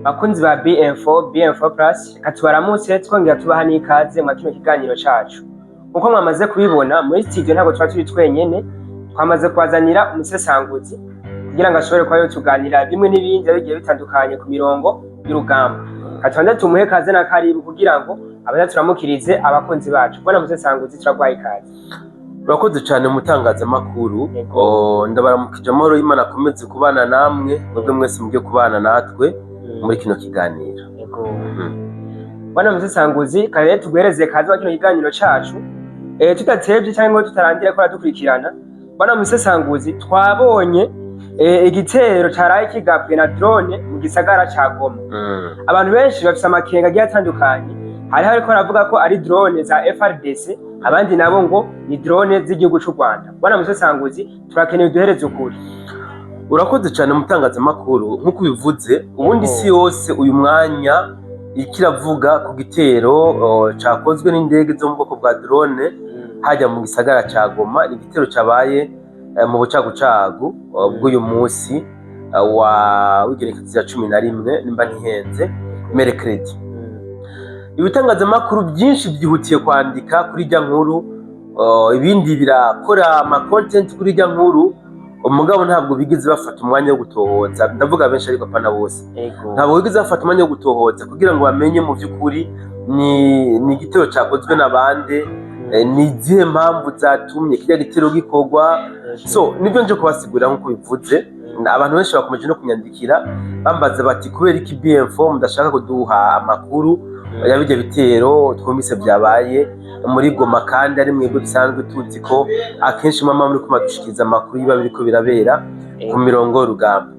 Bakunzi ba BM4, BM4 Plus, reka tubaramutse twongera tubaha n'ikaze mwa kino kiganiro cacu. Nkuko mwamaze kubibona muri studio, ntabwo tuba turi twenyene, twamaze kubazanira umusesanguzi kugira ngo ashobore kuba yotuganira bimwe n'ibindi biba bigiye bitandukanye ku mirongo y'urugamba. Reka tubanze tumuhe kaze na karibu kugira ngo abaze turamukirize abakunzi bacu. Bwana musesanguzi, turaguhaye ikaze. Urakoze cyane, mutangazamakuru. Yego. Oh, ndabaramukije, amahoro y'Imana akomeze kubana namwe, mwebwe mwese mujye kubana natwe muri kino kiganiro. Yego. Bwana musesanguzi, kare tuguhereze kaze wa kino kiganiro cacu. Tudatevye cyangwa ngo tutarandira ko aradukurikirana. Bwana musesanguzi, twabonye igitero caraye kigabwe na drone mu gisagara ca Goma. Abantu benshi bafise amakenga agiye atandukanye. Hariho ariko baravuga ko ari drone za FARDC, abandi nabo ngo ni drone z'igihugu c'u Rwanda. Bwana musesanguzi, turakeneye uduhereze ukuri. Urakoze cyane, mutangazamakuru. Nk'uko ubivuze, ubundi isi yose uyu mwanya iriko iravuga ku gitero cakozwe n'indege zo mu bwoko bwa drone hajya mu gisagara ca Goma. Ni igitero cabaye mu bucagucagu bw'uyu munsi wa w'igenekerezo rya 11, nimba ntihenze, mercredi. Ibitangazamakuru byinshi byihutiye kwandika kuri irya nkuru, ibindi birakora ama content kuri irya nkuru. Umugabo ntabwo bigeze bafata umwanya wo gutohoza. Ndavuga benshi ariko apana bose. Ntabwo bigeze bafata umwanya wo gutohoza kugira ngo bamenye mu by'ukuri ni igitero cyakozwe na bande, ni izihe mpamvu zatumye kirya gitero gikorwa. So nibyo nje kubasigurira. Nk'uko bivuze, abantu benshi bakomeje no kunyandikira bambaza bati: "Kubera iki BM4 mudashaka kuduha amakuru ya bijya bitero twumvise byabaye muri Goma, kandi ari mwebwe dusanzwe tuzi ko akenshi mama muri kumadushikiriza amakuru yiba biriko birabera ku mirongo y'urugamba?"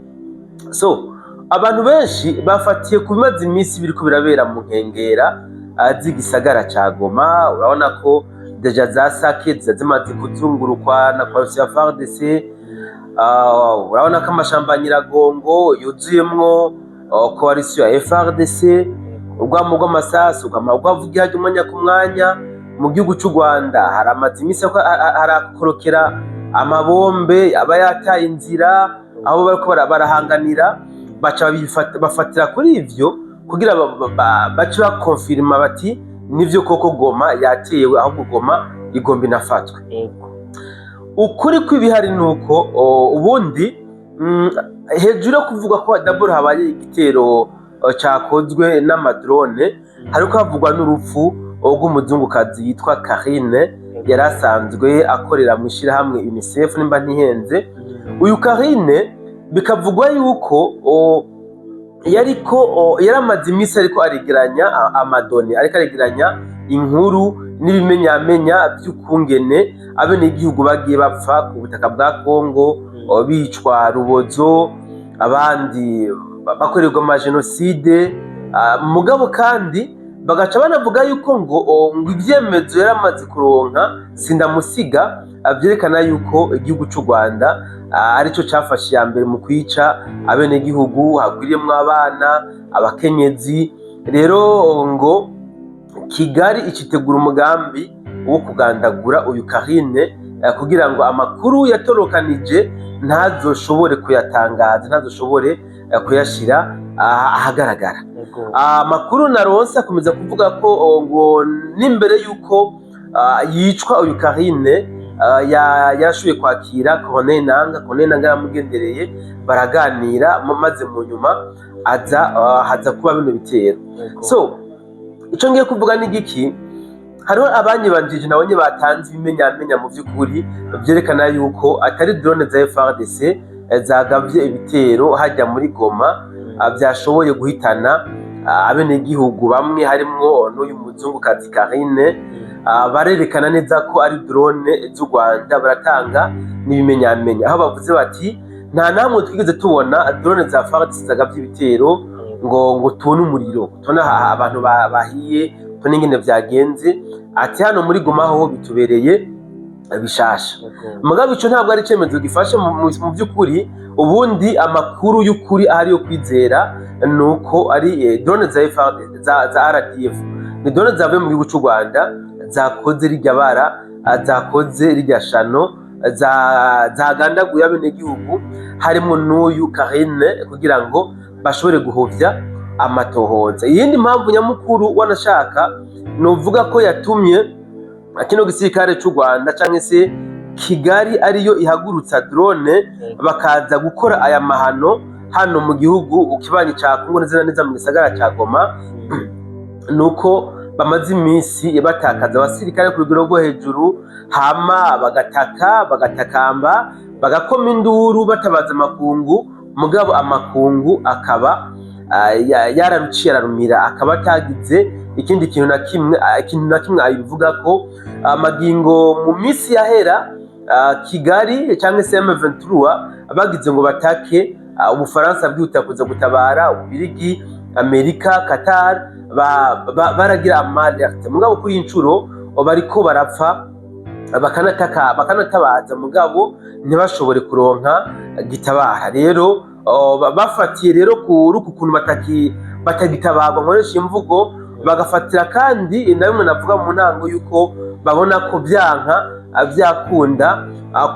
So abantu benshi bafatiye ku bimaze iminsi biriko birabera mu nkengera z'igisagara ca Goma. Urabona ko déjà za Sake ziza zimaze kuzungurukwa na coalition ya FARDC. Urabona ko amashamba ya Nyiragongo yuzuyemwo coalition ya FARDC. Urwamo rw'amasasu rwama rwavuga ihajya umwanya ku mwanya. Mu gihugu c'u Rwanda haramaze iminsi harakorokera amabombe aba yataye inzira aho bariko barahanganira. Baca bafatira kuri ivyo kugira bace bakonfirima bati: "Nivyo koko, Goma yatewe, ahubwo Goma igomba inafatwe." Ukuri kw'ibihari ni uko ubundi hejuru yo kuvuga ko d'abord habaye igitero cakozwe n'ama drone, hariko havugwa n'urupfu rw'umuzungukazi yitwa Karine, yari asanzwe akorera mu ishirahamwe UNICEF, nimba ntihenze. Uyu Karine bikavugwa yuko yariko yaramaze iminsi ariko aregeranya ama données, ariko aregeranya inkuru n'ibimenyamenya vy'ukungene abenegihugu bagiye bapfa ku butaka bwa Kongo, bicwa rubozo, abandi bakorerwa amajenoside. Mugabo kandi bagaca banavuga yuko ngo ivyemezo yaramaze kuronka sindamusiga vyerekana yuko igihugu c'u Rwanda arico cafashe iya mbere mu kwica abenegihugu, hagwiriyemwo abana, abakenyezi. Rero ngo Kigali icitegura umugambi wo kugandagura uyu Karine kugira ngo amakuru yatorokanije ntazoshobore kuyatangaza, ntazoshobore kuyashira ahagaragara. Amakuru naronse akomeza kuvuga ko ngo n'imbere y'uko yicwa uyu Karine, yarashoboye kwakira Corneille Nanga. Corneille Nanga yaramugendereye, baraganira, maze mu nyuma aza haza kuba bino bitero. So ico ngiye kuvuga ni giki? Hariho abanyibanjije nabonye batanze ibimenyamenya mu vy'ukuri vyerekana yuko atari drone za FARDC zagavye ibitero hajya muri Goma vyashoboye guhitana abenegihugu bamwe, harimwo n'uyu muzungukazi Karine. Barerekana neza ko ari drone z'u Rwanda, baratanga n'ibimenyamenya aho bavuze bati: "Nta namwe twigeze tubona drone za FARDC zagavye ibitero ngo tubone umuriro, tubone abantu bahiye, tubone ingene vyagenze." Ati: "Hano muri Goma ho bitubereye bishasha." Mugabo ico ntabwo ari icemezo gifashe. Mu by'ukuri, ubundi amakuru y'ukuri ahari yo kwizera ni uko ari drone za FARDC, za RDF, ni drone zavuye mu gihugu c'u Rwanda zakoze rirya bara, zakoze rirya shano, zagandaguye abenegihugu, harimo n'uyu Karine, kugira ngo bashobore guhovya. amatohoza. Iyindi mpamvu nyamukuru wanashaka novuga ko yatumye kino gisirikare c'u Rwanda canke se Kigali ariyo ihagurutsa drone bakaza gukora aya mahano hano mu gihugu ukibanyi ca Kongo, neza na neza mu gisagara ca Goma, nuko bamaze iminsi batakaza abasirikare ku rugero rwo hejuru, hama bagataka, bagatakamba, bagakoma induru, batabaza amakungu, mugabo amakungu akaba yararuciye ararumira, akaba atagize ikindi kintu na kimwe, ikintu na kimwe abivuga ko. Amagingo mu minsi yahera, Kigali cyangwa se M23 bagize ngo batake, Ubufaransa bwihuta kuza gutabara, Ububirigi, Amerika, Qatar, baragira ama alerte. Mugabo kuri iyi nshuro bariko barapfa, bakanataka, bakanatabaza, mugabo ntibashobore kuronka gitabara. Rero bafatiye rero kuri uku kuntu batagitabarwa, nkoresha imvugo, bagafatira kandi na bimwe navuga mu ntango yuko babona ko byanka byakunda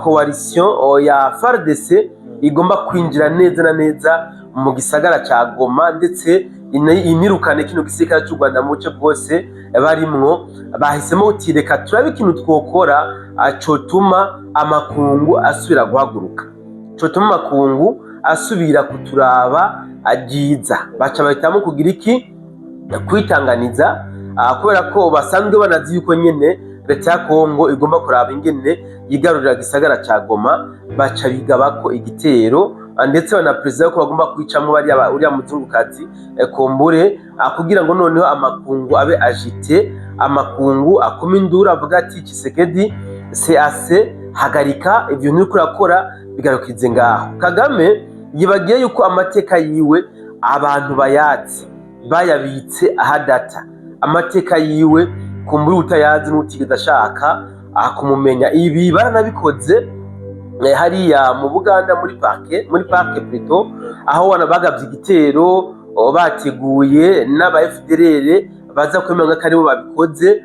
coalition ya FARDC igomba kwinjira neza na neza mu gisagara ca Goma, ndetse inirukane kino gisirikare c'u Rwanda mu buce bwose barimwo. Bahisemo uti: "Reka turabe ikintu twokora cotuma amakungu asubira guhaguruka, cotuma amakungu asubira kuturaba ryiza." Baca bahitamo kugira iki? Kwitanganiza, kubera ko basanzwe banazi yuko nyene leta ya Kongo igomba kuraba ingene yigarurira gisagara ca Goma. Baca bigabako igitero, ndetse banaperezida ko bagomba kwicamwo bariya uriya muzungukazi, kombure, kugira ngo noneho amakungu abe agité, amakungu akoma induru, avuga ati: "Tshisekedi, c'est assez, hagarika ivyo nturiko urakora, bigarukize ngaho." Kagame yibagiye yuko amateka yiwe abantu bayazi, bayabitse ahadata amateka yiwe, kumbura utayazi n'utigeze ashaka kumumenya. Ibi baranabikoze hariya mu Buganda, muri parke plutôt, aho wana bagavye igitero, bateguye n'aba FDLR baza kwemanga ko aribo babikoze,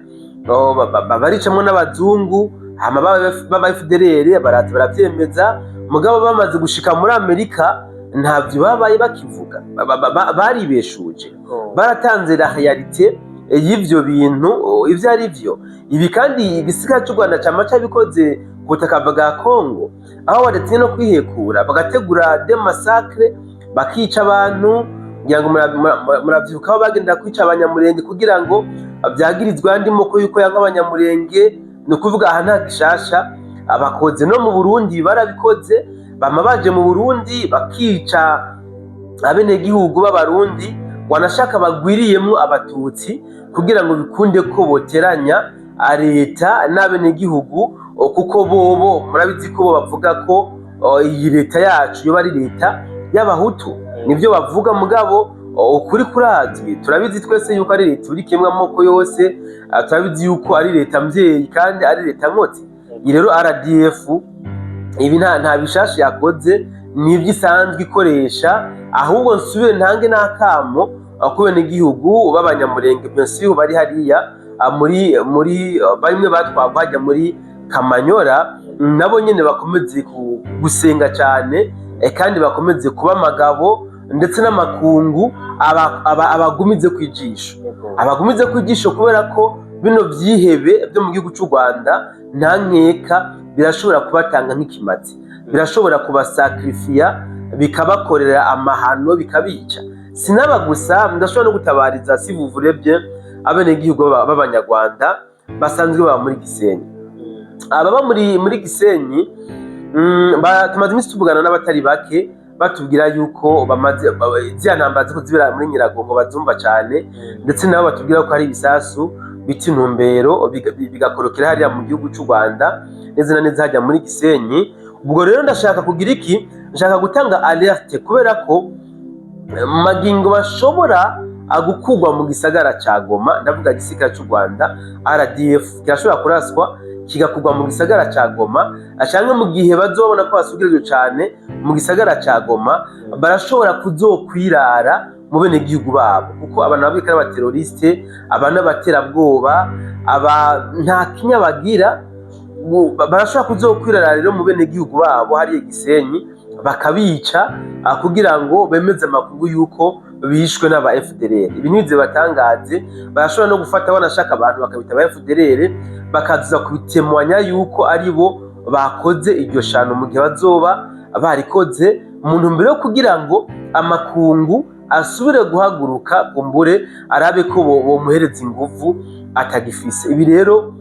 baricamwo n'abazungu, hama baba FDLR baraza baravyemeza. Mugabo bamaze gushika muri Amerika ntavyo babaye bakivuga, baribeshuje, baratanze la réalité y'ivyo bintu ivyo ari vyo. Ibi kandi igisirikare c'u Rwanda cama cabikoze ku butaka bwa Congo, aho badatinya no kwihekura, bagategura des massacres, bakica abantu. Ngira ngo muravyibuka aho bagenda kwica Abanyamurenge kugira ngo vyagirizwe andi moko yuko yanka Abanyamurenge. Ni ukuvuga aha nta gishasha abakoze. No mu Burundi barabikoze, bama baje mu Burundi bakica abenegihugu b'Abarundi, wanashaka bagwiriyemwo Abatutsi, kugira ngo bikunde ko boteranya leta n'abenegihugu, kuko bobo murabizi ko bo bavuga ko iyi leta yacu yoba ari leta y'Abahutu. Nivyo bavuga, mugabo ukuri kurazwi, turabizi twese yuko ari leta irikemwo amoko yose. Turabizi yuko ari leta mvyeyi kandi ari leta nkotsi. Iyi rero RDF ibi nta bishasha yakoze, nibyo isanzwe ikoresha. Ahubwo nsubire ntange n'akamo ku benegihugu b'Abanyamurenge, bien sûr, bari hariya muri bamwe batwagwa hajya muri Kamanyora, nabo nyene bakomeze gusenga cyane, kandi bakomeze kuba amagabo, ndetse n'amakungu abagumize kwijisho, abagumize kwijisho, kubera ko bino vyihebe byo mu gihugu c'u Rwanda nta nkeka birashobora kubatanga nk'ikimazi, birashobora kubasacrifier, bikabakorera amahano, bikabica. Sinaba gusa, ndashobora no gutabariza, si vous voulez bien, abenegihugu b'Abanyarwanda basanzwe baba muri Gisenyi. Ababa muri Gisenyi, tumaze iminsi tuvugana n'abatari bake, batubwira yuko bamaze ziriya ntambara ziriko zibera muri Nyiragongo bazumva cane, ndetse nabo batubwira ko hari ibisasu bita intumbero bigakorokera hariya mu gihugu c'u Rwanda, neza na neza hajya muri Gisenyi. Ubwo rero ndashaka kugira iki? Ndashaka gutanga alerte, kubera ko magingo bashobora gukurwa mu gisagara ca Goma. Ndavuga igisirikare c'u Rwanda RDF kirashobora kuraswa kigakurwa mu gisagara ca Goma, canke mu gihe bazobona ko basugirijwe cane mu gisagara ca Goma, barashobora kuzokwirara mu benegihugu babo, kuko abantu babika ari aba terroristes, aba n'abaterabwoba, aba nta kinya bagira. Barashobora kuzokwirara rero mu benegihugu babo hariya Gisenyi, bakabica, kugira ngo bemeze amakuru yuko bishwe n'aba FDLR. Ibi ntibize batangaze, barashobora no gufata banashaka abantu bakabita aba FDLR, bakaza kubitemwanya yuko ari bo bakoze iryo shano mu gihe bazoba barikoze, mu ntumbero yo kugira ngo amakungu asubire guhaguruka, kumbure arabe ko bomuhereza inguvu atagifise. Ibi rero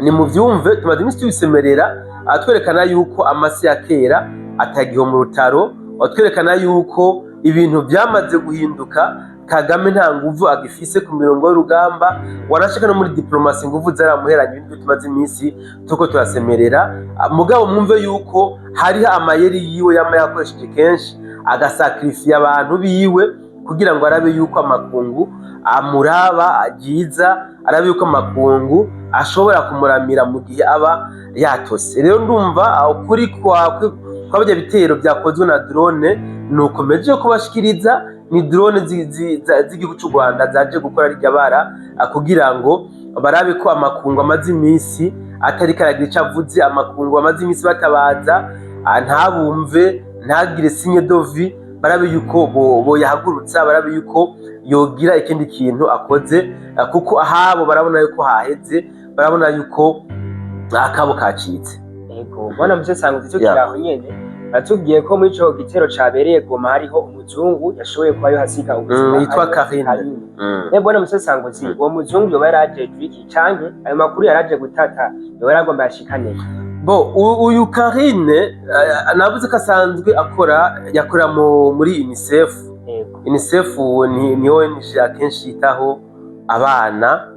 ni mu vyumve, tumaze iminsi tubisemerera, atwerekana yuko amasi ya kera atagiho mu rutaro, atwerekana yuko ibintu vyamaze guhinduka. Kagame nta nguvu agifise ku mirongo y'urugamba, wanashika no muri diplomasi nguvu zaramuheranye. Ibintu tumaze iminsi tuko turasemerera. Mugabo mwumve yuko hariho amayeri yiwe yama yakoresheje kenshi, agasacrifier abantu biwe kugira ngo arabe yuko amakungu amuraba ryiza, arabe yuko amakungu ashobora kumuramira mu gihe aba yatose. Rero ndumva ukuri kwa birya bitero vyakozwe na drone nuko meje kubashikiriza. Ni drone z'igihugu c'u Rwanda zaje gukora rirya bara kugira ngo barabe ko amakungu amaze iminsi atari karagira ico avuze, amakungu amaze iminsi batabaza ntabumve, ntagire signe de vie, barabe yuko boyahagurutsa, barabe yuko yogira ikindi kintu akoze, kuko ahabo barabona yuko haheze, barabona yuko akabo kacitse. Ego, bwana Musesanguzi, tukiri aho nyene, batubwiye ko muri ico gitero cabereye Goma hariho umuzungu yashoboye kuba yohasiga ubuzima, yitwa ariwe Karine. Karine. Bwana Musesanguzi, uwo muzungu yoba yarajejwe iki, canke ayo makuru yaraje gutata yoba yaragomba yashikane? Bo uyu Karine, navuze ko asanzwe akora, yakora muri UNICEF. UNICEF ni ONG akenshi yitaho abana.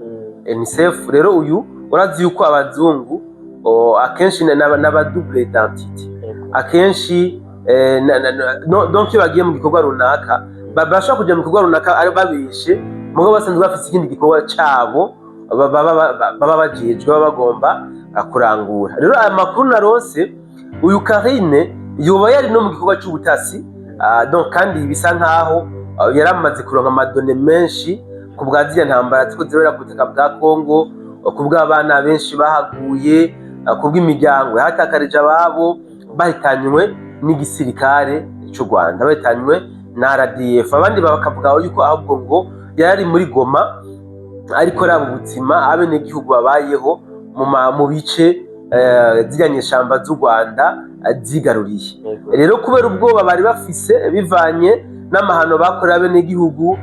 UNICEF rero, uyu urazi yuko abazungu akenshi n'aba double identité. Akenshi no, donc iyo bagiye mu gikorwa runaka, bashobora kuja mu gikorwa runaka ari babishe, mugabo basanzwe bafise ikindi gikorwa cabo baba bajejwe, baba bagomba kurangura. Rero aya makuru narose, uyu Karine yoba yari no mu gikorwa c'ubutasi, donc kandi bisa nkaho yari amaze kuronka ama données menshi ku bwa ziriya ntambara ziko zibera ku butaka bwa Kongo, ku bw'abana benshi bahaguye, ku bw'imiryango yahatakarije ababo bahitanywe n'igisirikare c'u Rwanda, bahitanywe na RDF. Abandi bakavuga yuko ahubwo ngo yari muri Goma ariko raba ubuzima abenegihugu babayeho mu bice ziriya nyeshamba z'u Rwanda zigaruriye. Rero kubera ubwoba bari bafise bivanye n'amahano bakorera abenegihugu,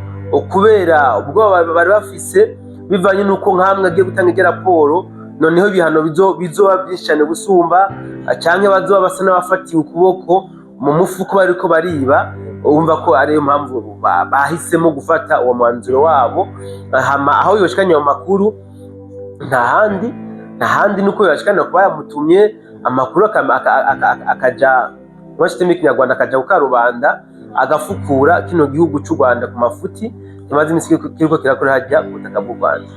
kubera ubwoba bari bafise bivanye n'uko nkamwe agiye gutanga irya raporo, noneho ibihano bizoba byinshi cyane gusumba, canke bazoba basa n'abafatiwe ukuboko mu mufuko bariko bariba. Urumva ko ariyo mpamvu bahisemo gufata uwo mwanzuro wabo. Hama aho yoshikanye ayo makuru, nta handi nuko yoshikana kuba yamutumye amakuru, akaja mwashitemo ikinyarwanda, akaja ku karubanda, agafukura kino gihugu c'u Rwanda ku mafuti kimaze imisi kiriko kirakora hajya ku butaka bw'u Rwanda.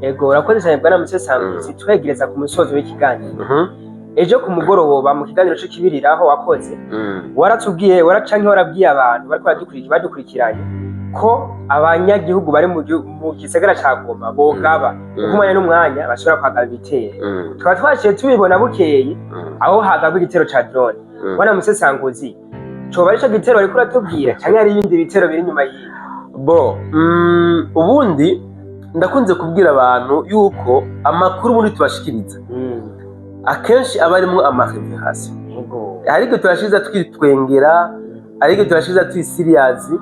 Ego, urakoze cyane bwana Musesanguzi. Twegereza ku musozo w'ikiganiro, ejo ku mugoroba mu kiganiro cyo kibiriraho wakoze, waratubwiye, waracanke warabwiye abantu bariko badukurikiranye ko abanyagihugu bari mu gisagara ca Goma bogaba, kuko umwanya n'umwanya bashobora kuhagaba ibitero. Tukaba twaciye tubibona bukeye aho hagabwa igitero ca drone. Bwana Musesanguzi, coba arico gitero bariko uratubwira, canke hari ibindi bitero biri inyuma yibi? Bo ubundi ndakunze kubwira abantu yuko amakuru ubundi tubashikiriza akenshi aba arimwo ama révélations. Hari igihe tuyashiriza twitwengera, hari igihe tuyashiriza turi sérieux.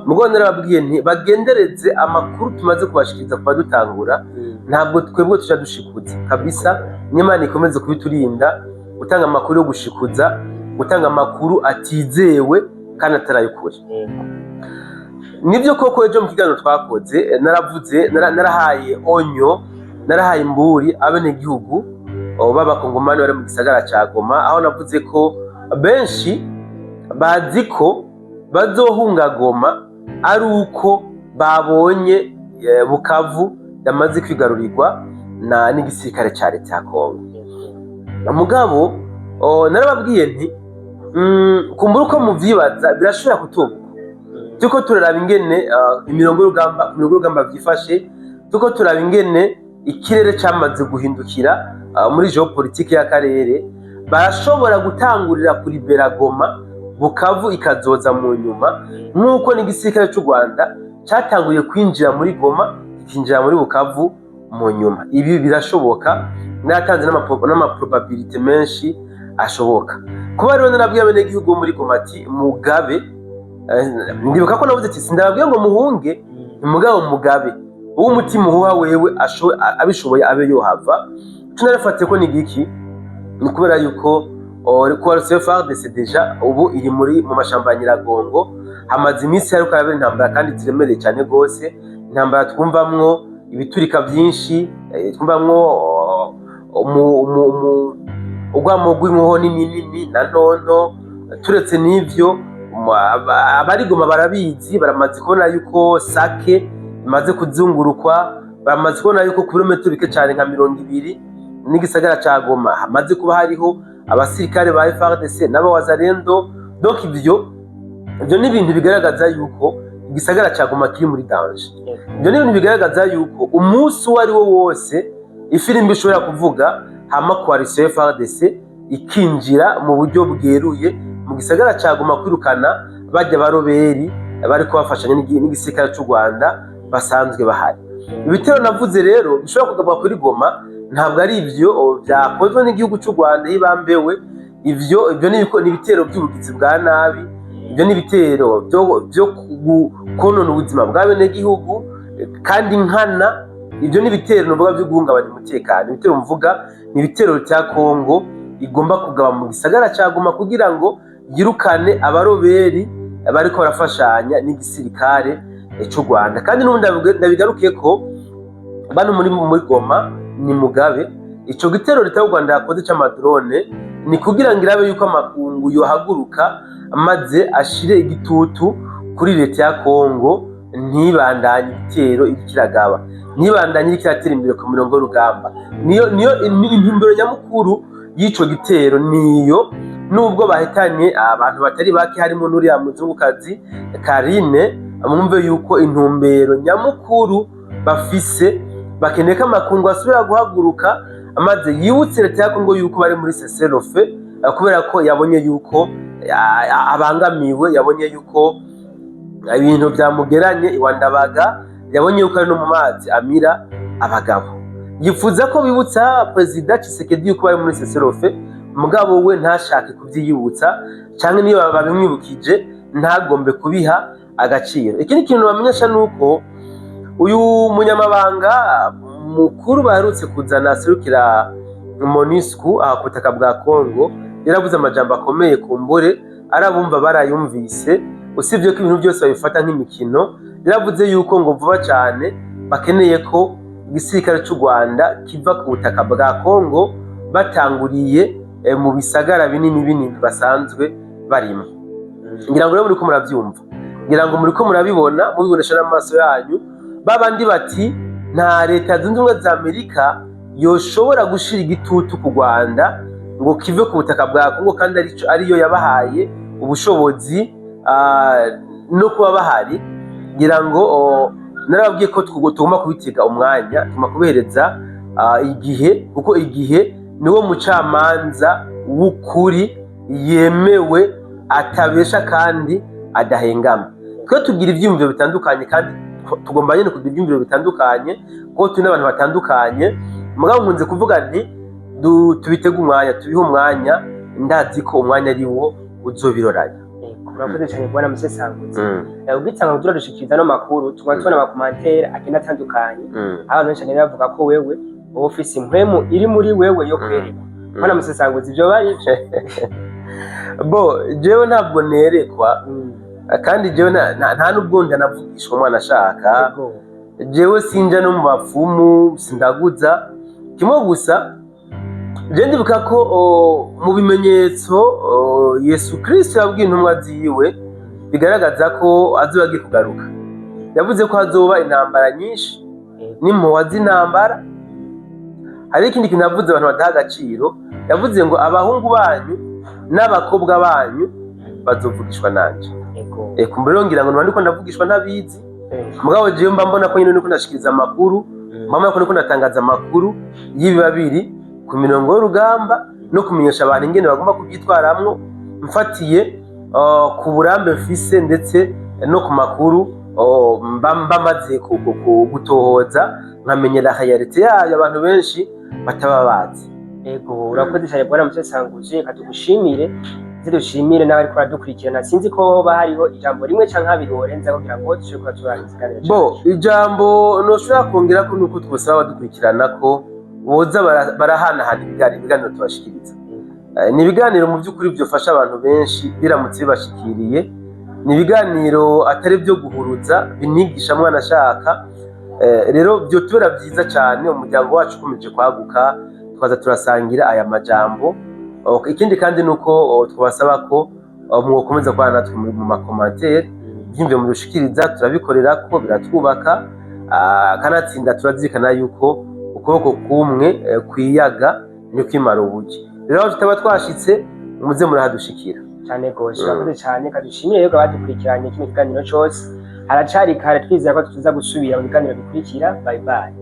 Mugo narababwiye nti bagendereze amakuru tumaze kubashikiriza kuva dutangura. Ntabwo twebwe tuja dushikuza kabisa, n'Imana ikomeze kubiturinda gutanga amakuru yo gushikuza, gutanga amakuru atizewe kandi atarayukuri. Nibyo koko, ejo mu kiganiro twakoze naravuze, narahaye onyo, narahaye imburi abenegihugu b'abakongomani bari mu gisagara ca Goma, aho navuze ko benshi bazi ko bazohunga Goma ari uko babonye Bukavu yamaze kwigarurirwa na n'igisirikare ca leta ya Kongo. Mugabo narababwiye nti kumbura uko muvyibaza birashobora kutubuka. Turiko turaraba ingene imirongo y'urugamba vyifashe, turiko turaraba ingene ikirere camaze guhindukira muri géopolitique y'akarere, barashobora gutangurira kuri Beragoma. Bukavu ikazoza mu nyuma, nk'uko n'igisirikare cy'u Rwanda cyatanguye kwinjira muri Goma, kikinjira muri Bukavu mu nyuma. Ibi birashoboka, natanze n'amaprobabilité menshi ashoboka. Kuba rero narabwiye abenegihugu bo muri Goma ati mugabe, ndibuka ko navuze ati sindababwiye ngo muhunge, mugabo mugabe uwo umutima uhuha wewe abishoboye abe yohava. Ico narafatiye ko ni igiki? Ni kubera yuko coalition FARDC déjà ubu iri muri mu mashamba ya Nyiragongo. Hamaze iminsi hariko harabera intambara kandi ziremereye cyane gose, intambara twumvamwo ibiturika byinshi, twumvamwo urwamo rw'inkoho nini nini na ntonto. Turetse n'ivyo, abarigoma barabizi, baramaze kubona yuko Sake imaze kuzungurukwa, baramaze kubona yuko ku birometero bike cyane nka 20 n'igisagara ca Goma hamaze kuba hariho abasirikare ba FARDC n'abawazalendo. Donc ivyo ni ibintu bigaragaza yuko igisagara ca Goma kiri muri danger. Ibyo ni ibintu bigaragaza yuko umunsi uwo ari wo wose ifirimbi ishobora kuvuga, hama coalition FARDC ikinjira mu buryo bweruye mu gisagara ca Goma kwirukana bajya baroberi bariko bafashanya n'igisirikare c'u Rwanda basanzwe bahari. Ibitero navuze rero bishobora kugabwa kuri Goma ntabwo ari ivyo byakozwe n'igihugu c'u Rwanda hibambewe. Ivyo ni ibitero by'ubugizi bwa nabi, ibyo ni ibitero byo konona ubuzima bwa benegihugu kandi nkana. Ibyo ni ibitero nuvuga byo guhungabanya umutekano. Ibitero mvuga ni ibitero cya Kongo igomba kugaba mu gisagara ca Goma kugira ngo yirukane abaroberi bariko barafashanya n'igisirikare c'u Rwanda. Kandi n'ubundi ndabigaruke ko bano muri Goma ni mugabe. Ico gitero leta y'u Rwanda yakoze c'amadrone ni kugira ngo irabe yuko amakungu yohaguruka maze ashire igitutu kuri leta ya Kongo, ntibandanye ibitero iriko iragaba, ntibandanye iriko iratera imbere ku mirongo y'urugamba. Niyo intumbero nyamukuru y'ico gitero. Niyo nubwo bahitanye abantu batari bake, harimo n'uriya muzungukazi Karine, mwumve yuko intumbero nyamukuru bafise, bakeneye ko amakungu asubira guhaguruka maze yibutse leta ya Kongo yuko bari muri cessez-le-feu, kubera ko yabonye yuko abangamiwe, yabonye yuko ibintu byamugeranye iwandabaga, yabonye yuko ari no mu mazi amira abagabo. Yifuza ko bibutsa Perezida Tshisekedi yuko bari muri cessez-le-feu, mugabo we ntashake kuvyiyibutsa, canke niyo babimwibukije ntagombe kubiha agaciro. Ikindi kintu bamenyesha ni uko uyu munyamabanga mukuru baherutse kuzana aserukira MONUSCO aha ku butaka bwa Congo yaravuze amajambo akomeye, kumbure arabumva barayumvise, usibye ko ibintu byose babifata nk'imikino. Yaravuze yuko ngo vuba cyane bakeneye ko igisirikare cy'u Rwanda kiva ku butaka bwa Congo, batanguriye mu bisagara binini binini basanzwe barimo. Ngira ngo rero muriko murabyumva, ngira ngo muriko murabibona, mubibonesha n'amaso yanyu. Babandi bati nta Leta Zunze Ubumwe za Amerika yoshobora gushira igitutu ku Rwanda ngo kive ku butaka bwa Kongo, kandi ariyo yabahaye ubushobozi no kuba bahari. Ngira ngo narababwiye ko tugomba kubitega umwanya, tugomba kubihereza igihe, kuko igihe niwo mucamanza w'ukuri yemewe, atabesha kandi adahengama. Twe tugira ivyiyumviro bitandukanye, kandi tugomba nyine kugira ivyiyumviro bitandukanye kuko turi n'abantu batandukanye. Mugabo nkunze kuvuga nti tubitege umwanya, tubihe umwanya, ndazi ko umwanya ari wo uzobiroranya. Urakoze cyane, bwana Musesanguzi. Ubwitanga ngo turadushikiriza no makuru, tukaba tubona amacommentaires agenda atandukanye, aho abantu benshi bagenda bavuga ko wewe uba ufise impwemu iri muri wewe yo kwerekwa. Bwana Musesanguzi, ivyo bari ivyo? Bo jewe ntabwo nerekwa, kandi jewe nta nubwo ndanavugishwa umwana ashaka. Jewe sinja no mu bapfumu, sindaguza. Kimwe gusa je ndibuka ko mu bimenyetso Yesu Kristo yabwiye intumwa ziwe bigaragaza ko azoba agiye kugaruka, yavuze ko hazoba intambara nyinshi n'impuha z'intambara. Hari ikindi kintu yavuze abantu badaha agaciro. Yavuze ngo abahungu banyu n'abakobwa banyu bazovugishwa nanje. Kumbe rero ngira ngo nuba ndiko ndavugishwa ntabizi. Mugabo jewe mba mbona ko nyine ndiko ndashikiriza amakuru, mba ko ndiko ndatangaza amakuru y'ibiba biri ku mirongo y'urugamba no kumenyesha abantu ingene bagomba kubyitwaramwo mfatiye ku burambe mfise ndetse no ku makuru mba maze gutohoza, nkamenya la réalité yayo abantu benshi bataba bazi. Ego, urakoze cyane, bwana Musesanguzi. Reka tugushimire, ndetse dushimire n'abariko baradukurikirana. Sinzi ko hoba hariho ijambo rimwe canke abiri worenza kugira ngo dushobore kuba turangiza ikiganiro Bo, cacu. ijambo noshobora kongera ko nuko twosaba abadukurikirana ko boza barahanahana ibiganiro tubashikiriza. Ni ibiganiro mu by'ukuri byofasha abantu benshi biramutse bibashikiriye. Ni ibiganiro atari byo guhuruza, binigisha mwana ashaka. Rero byotubera byiza cyane umuryango wacu ukomeje kwaguka, tukaza turasangira aya majambo. Ikindi kandi ni uko twabasaba ko mwokomeza kubana natwe mu ma commentaires. Ivyiyumviro mudushikiriza turabikorera ko biratwubaka. Kanatsinda turazirikana yuko ukuboko kumwe kwiyaga ni kwimara ubugi. Rero aho tutaba twashitse, muze murahadushikira. Cyane gose, urakoze cyane. Kadushimire rero abadukurikiranye kino kiganiro cose. Haracari kare, twizera ko tuza gusubira mu biganiro bikurikira. Bye bye.